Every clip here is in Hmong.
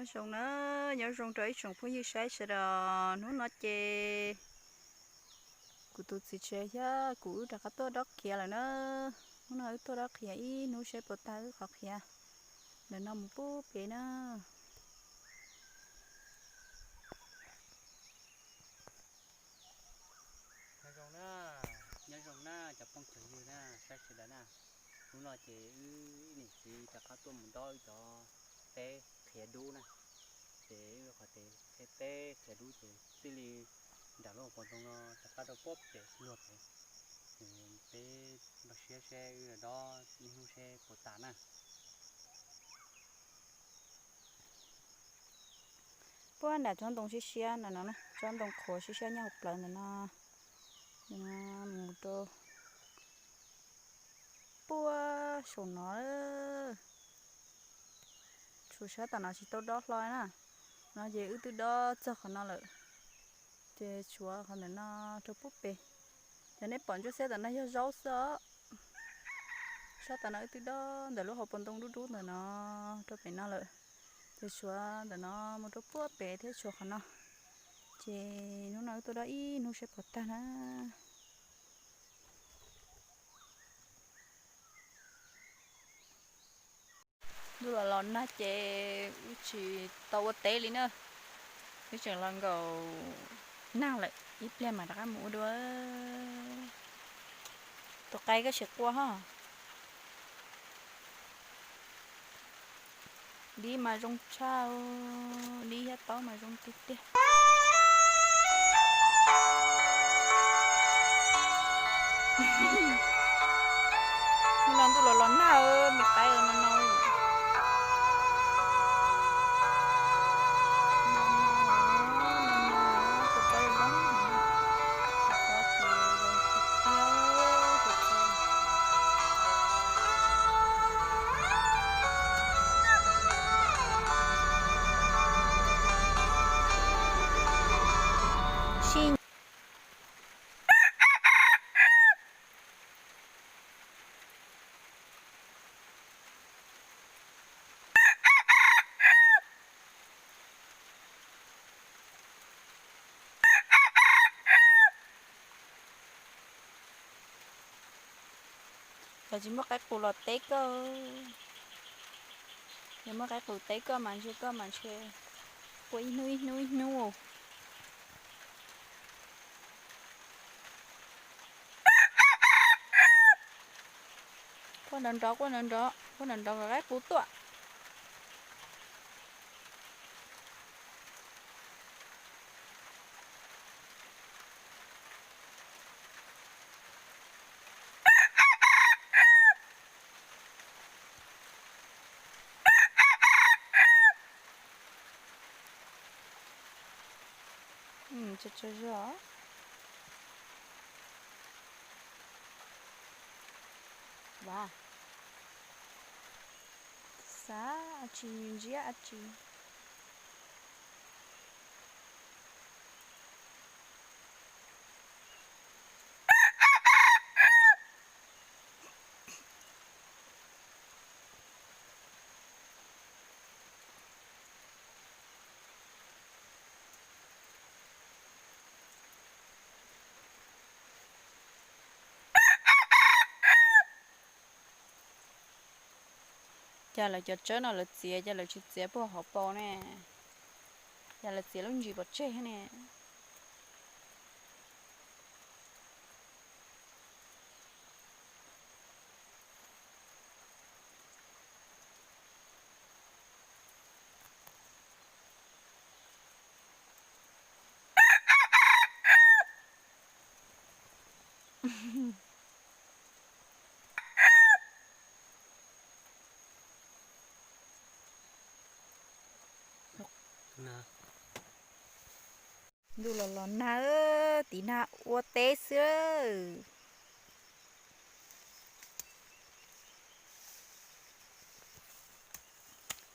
Nyob zoo na, nyob zoo rau ib tsoom phooj ywg saib sawv daws. Hnub no ces kuv tus txiv tsev thiab kuv wb rov qab tuaj dob qhiav lawm na. Hnub no wb tuaj dob qhiav ib hnub seb puas tag wb qhov qhiav ntawm no mus pub pem na. Nyob zoo na, nyob zoo na cov phooj cov ywg na, saib sawv daws na. Hnub no ces wb ib niam txiv rov qab tuaj mus dob wb cov teb qhiav dub na. Ces wb qhov teb qhiav dub ces txij li nram lub hauv paus ntoo no rov qab rau puag pem luag pem. Peb npaj siab seb wb dob ib hnub seb puas tas na. Puag nram tsob ntoo siab siab ntawm no, tsob ntoo qhuav siab siab nyob hauv plawv ntawm no, mus rau puag saum no. Tshuav sab tom no tsis tau dob hlo na, no ces wb twb dob txog qhov no lawm. Ces tshuav qhov ntawm no rau puag pem. Ces nej pom ntsuab xiab tom no yog zaub xwb os. Sab tom no wb twb dob ntawm lub hauv paus ntoo dub dub ntawm no rau pem no lawm. Ces tshuav ntawm no mus rau puag pem thiab tshuav qhov no. Ces hnub no wb tuaj dob ib hnub seb puas tag na. Ntuj los los nag ces wb tsis tau ua teb li na. Wb tseem los nkaum nag lawm, ib pliag mam rov qab mus ua dua. Tus qaib koj tsis quaj ho. Dib mas zoo tshaj, dib thiab taub mas zoo tiag tiag. Hnub no ntuj los los nag, me qaib no no. Cov tsis muaj qaib qus los teb koj. Yog muaj qaib qus teb koj mas ntshe koj mas ntshe qua ib hnub ib hnub ib hnub. Quaj nrov nrov, quaj nrov nrov, quaj nrov nrov kom qaib qus tuaj. Tso tso zog. Vas, xav tsis ntsiab tsis. Cas lawv cov tsawb no lawv txiav, cas lawv tsis txiav puag hauv paus ne? Cas lawv txiav lub ntsis pov tseg ne? Ntuj los los nag, tiv nag ua teb xwb.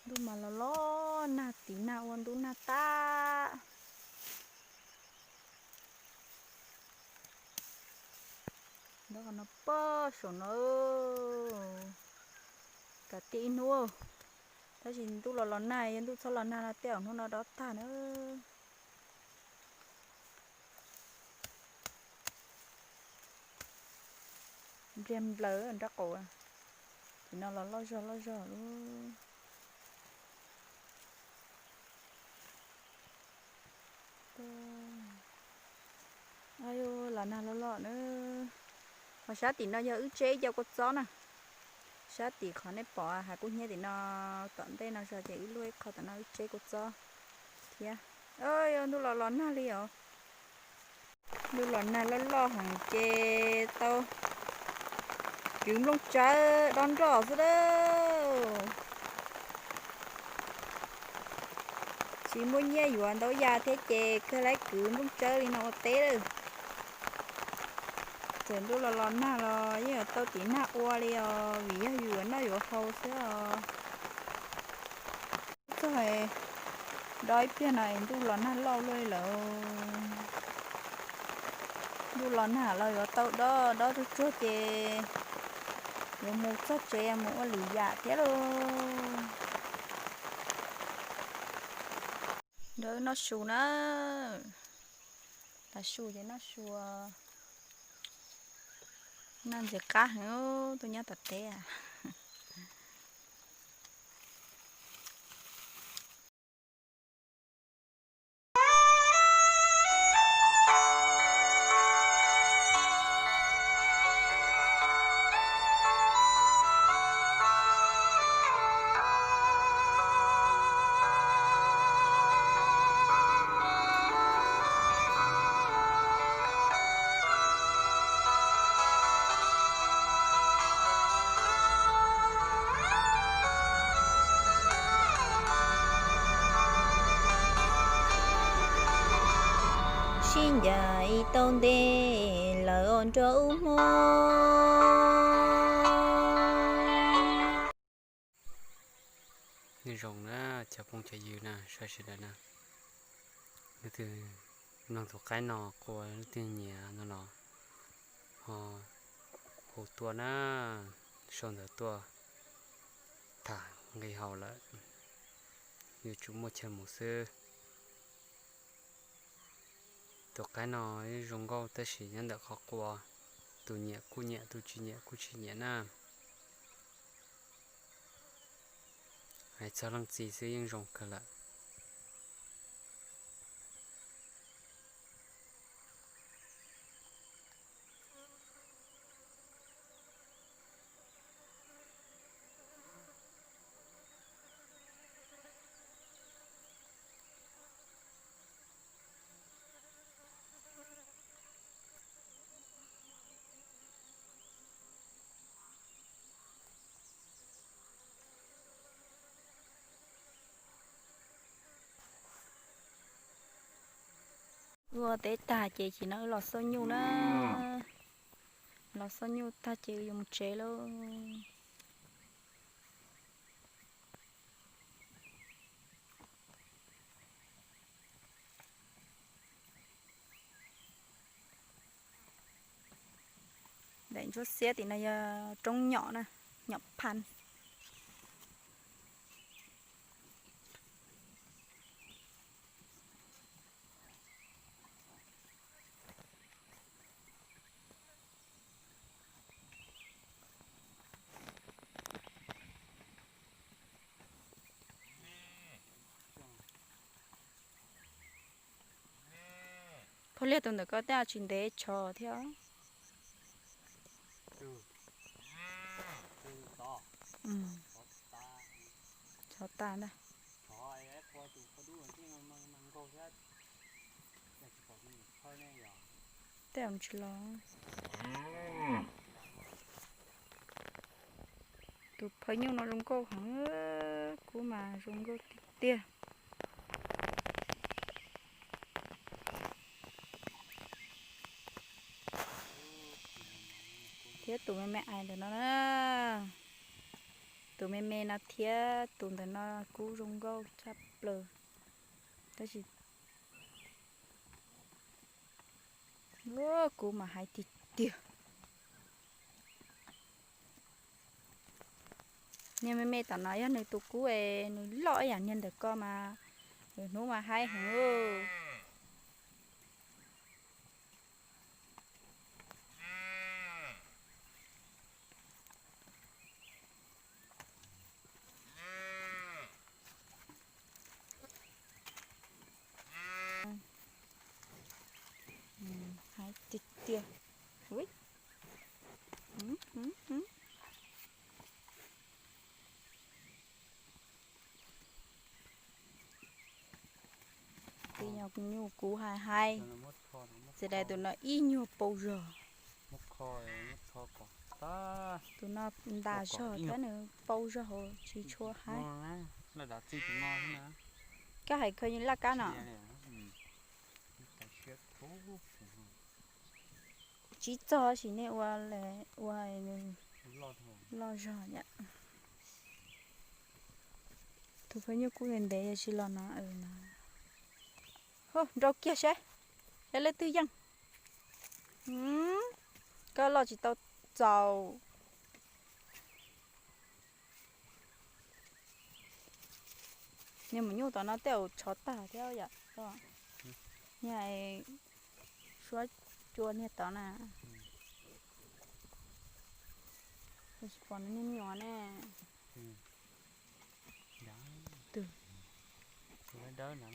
Ntuj mas los los nag, tiv nag ua ntub nag tag. Ntab qhov no pog saum no, kav tiaj ib hnub. Tab sis ntuj los los nag, yog ntuj txhob los nag no tej zaum hnub no dob tag na. Npliag nplaws nrab qaum, tim no los loj zog loj zog lub. Los nag loj loj na. Ho sab tim no yog wb tseb cov kua txob na. Sab tim qhov nej pom hav kub hnyiab tim no, tom ntej no zog ces wb luaj ib qho tom no wb tseb kua txob thiab. Yog ntuj los los nag li os. Ntuj los nag loj loj heev ces tau kwv nplooj tsawb dob nroj xwb lawm. Tsis muaj nyiaj yuav ntaub ya thiab ces kawg laib kwv nplooj tsawb li no ua teb lawm. Txawm ntuj los los nag los yeej yuav tau tiv nag ua li os, vim yog yus yuav noj yuav haus xwb os. Txog dob ib pliag no es ntuj los nag loj luaj li lawm. Ntuj los nag los yuav tau dob, dob tsuag tsuag ces yuav mus txog tsev mus ua lwm yam thiab lauj. Nrog wb noj su na. Tav su ces noj su. Noj ntxim qab heev, tuaj nyob tom teb. Sib ncaim tau ntev lawm os nraug Hmoob. Nyob zoo na cov phooj cov ywg na, sawv daws na, leej twg mloog tus qaib no qua leej twg nyiam no los ho hu tuaj na, sau ntawv tuaj tham nqi haus lawm, yuav tsum muaj chaw mus xwb. Tus qaib no zoo nkauj tab sis nyob ntawm qhov qua, tus nyiam kuj nyiam, tus tsis nyiam kuj tsis nyiam na. Hais txog leej txiv xwb yeej zoo kawg lawm. Ua teb tag ces chim no wb los xauj nyuj na. Los xauj nyuj tag ces wb yuav mus tsev lauj. Daim ntsuab xiab tim no yog roob nyom na, nyom phan. Phauj Liag, tus ntawm koj tej tsis ntev tshov thiab. Tshov tas ntag. Tej tsis los. Tus phawj nyuj no zoo nkauj heev, kub mas zoo nkauj tiag tiag. Thiab tus me me ais ntawm no na, tus me me no thiab tus ntawm no kub zoo nkauj tshaj plaws. Tab sis kub mas hais tiag tiag. Niag me me tom no yog nws tus kub es nws loj ib yam niag ntawm ko mas, lwm hnub mas haib heev. Haib tiag tiag. Tib nyuag nyuj kub haib haib, txiv dais tus no ib nyuag paus zog. Tus no ntas zog thiab nws paus zog hauv tsis tshua haib. Koj hais kho laj kab no. Tsis txog sim nej ua, ua nws loj zog yom. Tus poj nyuj kub ntev ntev yog tsis los no. Nrau kiag saib, saib leej twg yeej. Koj loj tsis tau txaus. Niag maum nyuj tom no tej zaum tshov tag thiab yom. Niag suab cua niag tod na. Tsis pom nws niag me nyuam ne. Twb dawb na.